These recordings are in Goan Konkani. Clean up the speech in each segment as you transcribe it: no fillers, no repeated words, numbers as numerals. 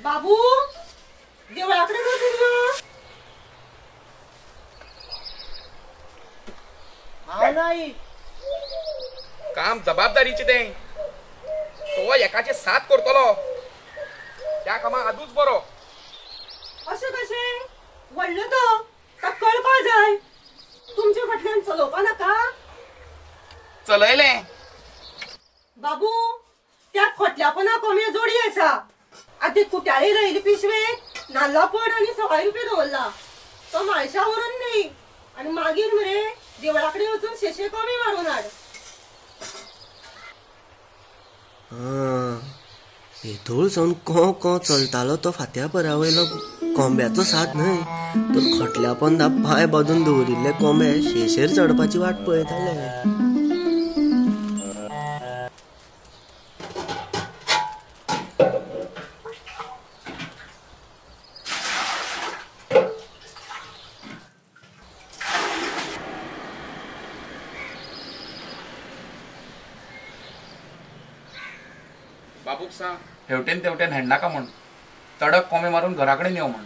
बाबू देवळाकडे वचून यो. हांव नाही काम जबाबदारीचे तें. तो एकाचे साथ करतलो त्या कामाक आदूच बरो. अशें कशें व्हडलो तो ताका कळपा जाय. तुमचे फाटल्यान चलोवपा नाका. चलयलें बाबू त्या खोटल्यापणा कोंबे जोडी आसा. आतां कुट्याळी रोयली पिशवेक नाल्ला पड आनी 125 रुपया दवरला. तो म्हाळशा व्हरून न्ही आनी मागीर मरे देवळा कडेन वचून शेशे कोंबे मारून हाड. हेदोळ सावन कों कों चलतालो तो फात्या परावयलो कोंब्याचो साथ न्हय तर खोटल्या पोंदा पांय बांदून दवरिल्ले कोंबे शेशेर चडपाची वाट पळयताले. बाबूक सांग हेवटेन तेवटेन हेडनाका म्हण, तडक कोंबे मारून घरा कडेन यो म्हण.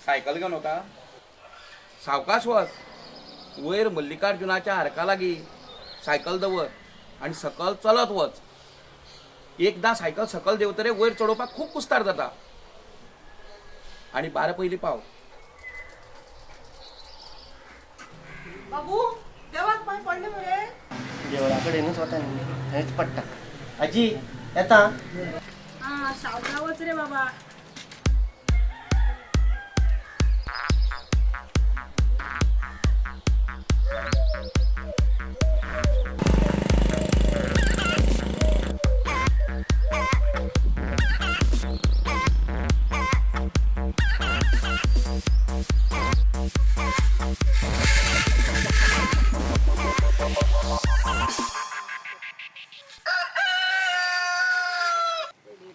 सायकल घेवन वता सावकाश वच. वयर मल्लिकार्जुनाच्या हारका लागीं सायकल दवर आनी सकल चलत वच. एकदां सायकल सकल देंवतरे वयर चडोवपाक खूब कुस्तार जाता. आनी 12 पयलीं पाव. बाबू देवाक पांय पडले मरे? देवळा कडेनूच वता न्ही, थंयच पडटा. आजी येता. आं सावकाश वच रे बाबा.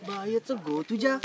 बायेचो गो तुज्या.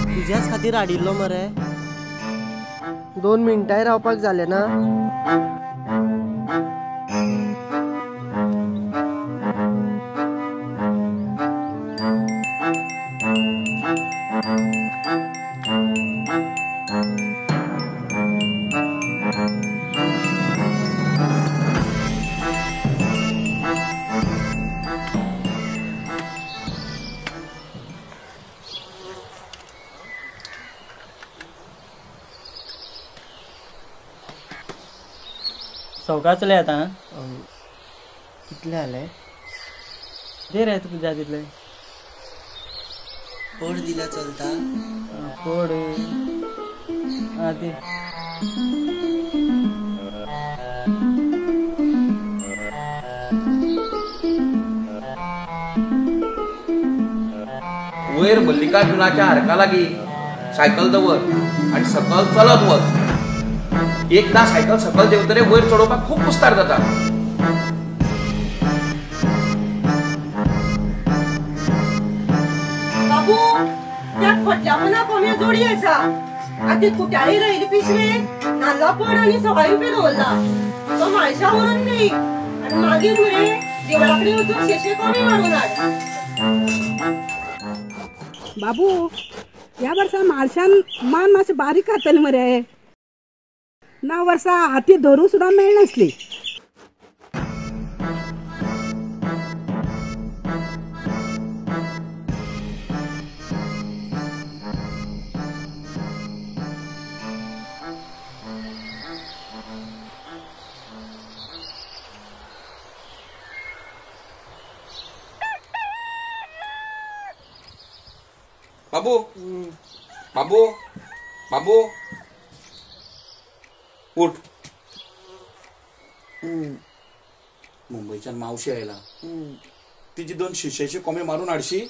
तुज्याच खातीर हाडिल्लो मरे. 2 मिनटांय रावपाक जालें ना. सवकास चलय आतां. कितले जाले? दे रे तुका जाय तितले. पड दिल्या चलता? पड आं दी. वयर मल्लिकार्जुनाच्या हारका लागीं सायकल दवर आनी सकल चलत वच. एकदां सायकल सकल देंवतरे वयर चडोवपाक खूब कुस्तार जाता. बाबू त्या खोटल्यापणा कोंबे जोडी आसा. आतां कुट्याळी रोयली पिशवेक नाल्ला पड आनी 125 रुपया दवरला. तो म्हाळशा व्हरून न्ही आनी मागीर मरे देवळा कडेन वचून शेशे कोंबे मारून हाड. बाबू ह्या वर्सा मालशान मान मातशें बारीक खातली मरे. ना वर्सा हाती धरूं सुद्दां मेळनासली. बाबू बाबू बाबू उठ. मुंबईच्यान मावशी आयला. तिची 2 शिशेचे कोंबे मारून हाडशी.